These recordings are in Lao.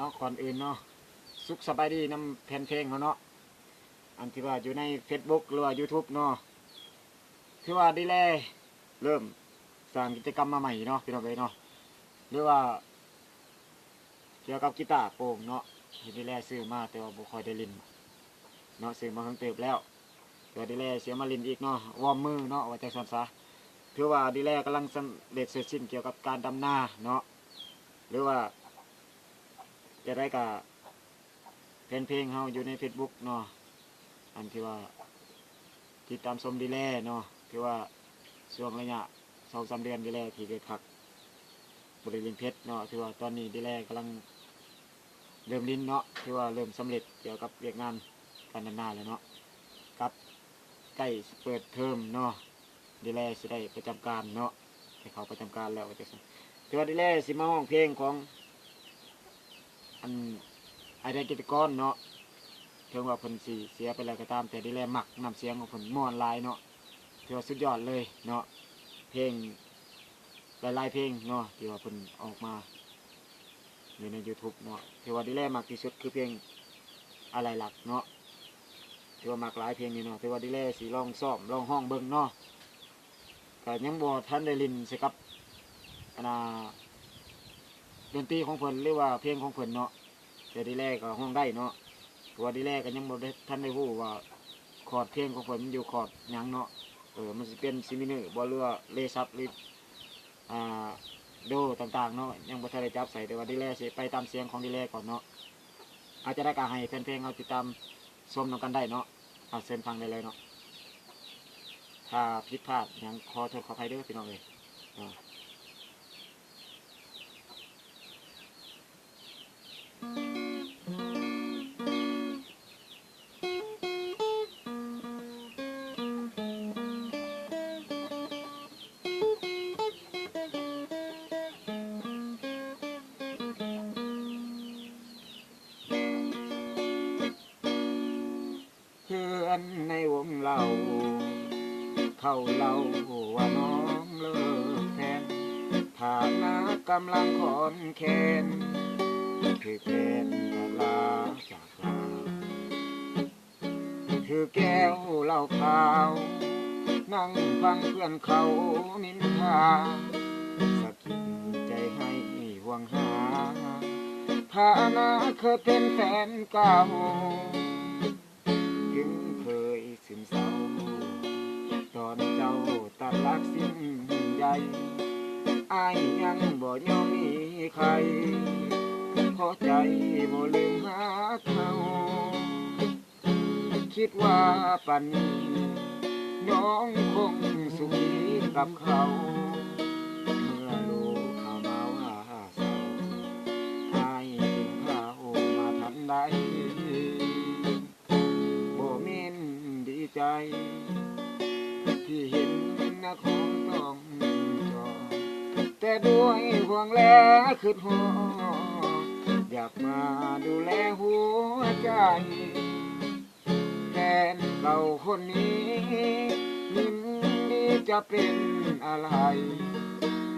ເນາະ ກ່ອນອື່ນເນາະ ສຸກສະບາຍດີນຳແຟນເພງເຮົາເນາະ ອັນທີ່ວ່າຢູ່ໃນເຟສບຸກ ຫຼືວ່າຢູທູບເນາະ ຖືວ່າດີແລເລີ່ມສ້າງກິດຈະກຳມາໃໝ່ເນາະ ພີ່ນ້ອງເອີຍເນາະ ຫຼືວ່າກ່ຽວກັບກີຕາໂປງເນາະ ທີ່ດີແລຊື້ມາ ແຕ່ວ່າບໍ່ຄ່ອຍໄດ້ຫຼິ້ນເນາະ ຊື້ມາເຖິງເຕີບແລ້ວ ແຕ່ວ່າດີແລຊິເອົາມາຫຼິ້ນອີກເນາະ ວອມມືເນາະ ວ່າຈັ່ງຊັ້ນຊະ ຖືວ່າດີແລກຳລັງສຳເລັດເສັດສິ້ນກ່ຽວກັບການດຳນາເນາະ ຫຼືວ່າຈັ່ງໃດກະ ແຟນເພງເຮົາຢູ່ໃນເຟສບຸກເນາະ ອັນທີ່ວ່າຕິດຕາມຊົມດີແລເນາະ ຖືວ່າຊ່ວງໄລຍະສອງສາມເດືອນດີແລທີ່ໄດ້ພັກ ບໍ່ໄດ້ຫຼິ້ນເພຈເນາະ ຖືວ່າຕອນນີ້ດີແລກຳລັງເລີ່ມຫຼິ້ນເນາະ ຖືວ່າເລີ່ມສຳເລັດກ່ຽວກັບວຽກງານການດຳນາແລ້ວເນາະ ກັບໃກ້ຊິເປີດເທີມເນາະ ດີແລຊິໄດ້ປະຈຳການເນາະ ໄດ້ເຂົ້າປະຈຳການແລ້ວວ່າຈັ່ງຊັ້ນ ຖືວ່າດີແລຊິມາຮ້ອງເພງຂອງ ອັນ ອ້າຍແດງ ກິດຕິກອນເນາະ ເຖິງວ່າເພິ່ນຊິເສຍໄປແລ້ວກໍຕາມ ແຕ່ດີແລມັກນ້ຳສຽງຂອງເພິ່ນ ມ່ວນຫຼາຍເນາະ ຖືວ່າສຸດຍອດເລີຍເນາະ ເພງຫຼາຍໆເພງເນາະ ທີ່ວ່າເພິ່ນອອກມາຢູ່ໃນຢູທູບເນາະ ຖືວ່າດີແລມັກທີ່ສຸດຄືເພງອາໄລລັກເນາະ ຖືວ່າມັກຫຼາຍເພງນີ້ເນາະ ຖືວ່າດີແລຊິລອງຊ້ອມລອງຮ້ອງເບິ່ງເນາະ ກະຍັງບໍ່ທັນໄດ້ຫຼິ້ນໃສ່ກັບ ອັນນ່າ ດົນຕີຂອງເພິ່ນ ຫຼືວ່າເພງຂອງເພິ່ນເນາະ ແຕ່ດີແລກໍຮ້ອງໄດ້ເນາະ ເພາະວ່າດີແລກໍຍັງບໍ່ໄດ້ ທັນໄດ້ຮູ້ວ່າຄອດເພງຂອງເພິ່ນມັນຢູ່ຄອດຫຍັງເນາະ ເອີ ມັນຊິເປັນຊີມີເນີບໍ່ ຫຼືວ່າເລຊັບ ຫຼື ອ່າ ໂດຕ່າງໆເນາະ ຍັງບໍ່ທັນໄດ້ຈັບໃສ່ ແຕ່ວ່າດີແລຊິໄປຕາມສຽງຂອງດີແລກ່ອນເນາະ ອາດຈະໄດ້ກໍໃຫ້ແຟນເພງເຮົາຕິດຕາມ ຊົມນຳກັນໄດ້ເນາະ ອາ ເຊີນຟັງໄດ້ເລີຍເນາະ ຖ້າຜິດພາດຫຍັງຂໍໂທດຂໍອະໄພເດີພີ່ນ້ອງເອີຍເນາະ. ເຮືອນໃນວົງເລົ່າ ເຂົາເລົ່າວ່ານ້ອງເລີກແຟນ ຖານະກຳລັງຂອນແຄນ ຖືກແຟນບອກລາຈາກລາ ຖືກແກ້ວເຫຼົ້າຂາວ ນັ່ງຟັງເພື່ອນເຂົານິນທາ ສະກິດໃຈໃຫ້ຫ່ວງຫາ ຖານະເຄີຍເປັນແຟນເກົ່າ ເຖິງເຄີຍຊຶມເສົ້າ ຕອນເຈົ້າຕັດລັກສິ້ນໃຍ ອ້າຍຍັງບໍ່ຍອມມີໃຄ ພໍໃຈບໍ່ລືມຮັກເຮົາ ຄິດວ່າປານນີ້ ນ້ອງຄົງສຸຂີກັບເຂົາ ເມື່ອຮູ້ຂ່າວມາວ່າເສົ້າ ອ້າຍຈຶ່ງພາວມາທັນໃດ ບໍ່ແມ່ນດີໃຈ ທີ່ເຫັນນັກຮ້ອງຕ້ອງຈອງ ແຕ່ດ້ວຍຫ່ວງແລຄຶດຮອດ ຢາກມາດູແລຫົວໃຈ ແຟນເກົ່າຄົນນີ້ ຍິນດີຈະເປັນອາໄລ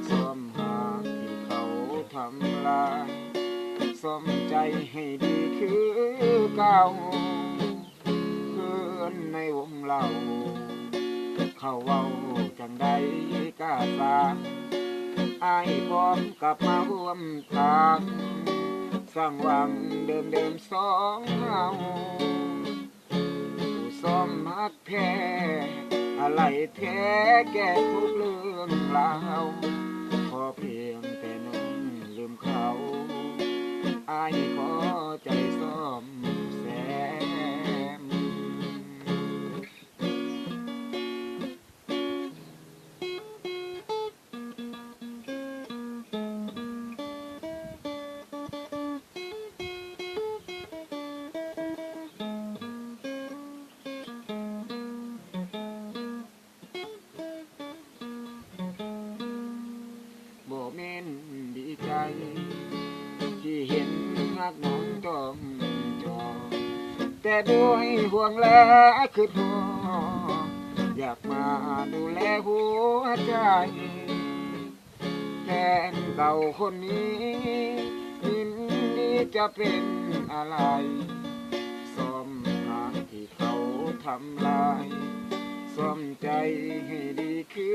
ສ້ອມຫາກທີ່ເຂົາທຳລາຍ ສ້ອມໃຈໃຫ້ດີຄືເກົ່າ ເພື່ອນໃນວົງເລົ່າ ເຂົາເວົ້າຈັ່ງໃດກະຊ່າງ ອ້າຍພ້ອມກັບມາຮ່ວມທາງ ສ້າງຫວັງເດີມໆສອງເຮົາ ຜູ້ສ້ອມຮັກແທ້ ອາໄລແທ້ແກ່ທຸກເລື່ອງລາວ ຂໍພຽງແຕ່ນ້ອງລືມເຂົາ ອ້າຍຂໍໃຈສ້ອມແຊມ. ບໍ່ແມ່ນດີໃຈ ທີ່ເຫັນຮັກນ້ອງຕ້ອງຈອງ ແຕ່ດ້ວຍຫ່ວງແລຄຶດຮອດ ຢາກມາດູແລຫົວໃຈ ແຟນເກົ່າຄົນນີ້ ຍິນດີ ຈະເປັນອາໄລ ສ້ອມຫາກທີ່ເຂົາທຳລາຍ ສ້ອມໃຈໃຫ້ດີຄື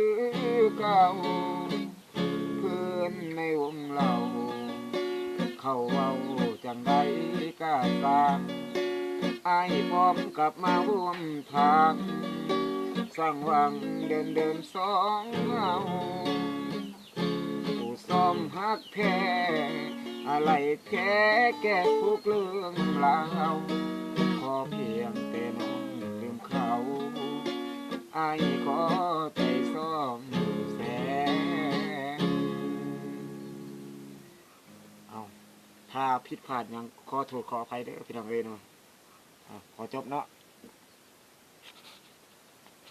ເກົ່າ ເພື່ອນໃນວົງເລົ່າ ເຂົາເວົ້າຈັ່ງໃດກະຊ່າງ ອ້າຍພ້ອມກັບມາຮ່ວມທາງ ສ້າງຫວັງເດີນເດີນສອງເຮົາ ຜູ້ສ້ອມຮັກແທ້ ອາໄລແທ້ແກ່ທຸກເລື່ອງລາວ ຂໍພຽງແຕ່ນ້ອງລືມເຂົາ ອ້າຍຂໍໃຈສ້ອມແສງ. ເອົ້າ ຖ້າຜິດພາດຫຍັງ ຂໍໂທດຂໍອະໄພເດີພີ່ນ້ອງເອີຍເນາະ. ເອົ້າ ຂໍຈົບເນາະ.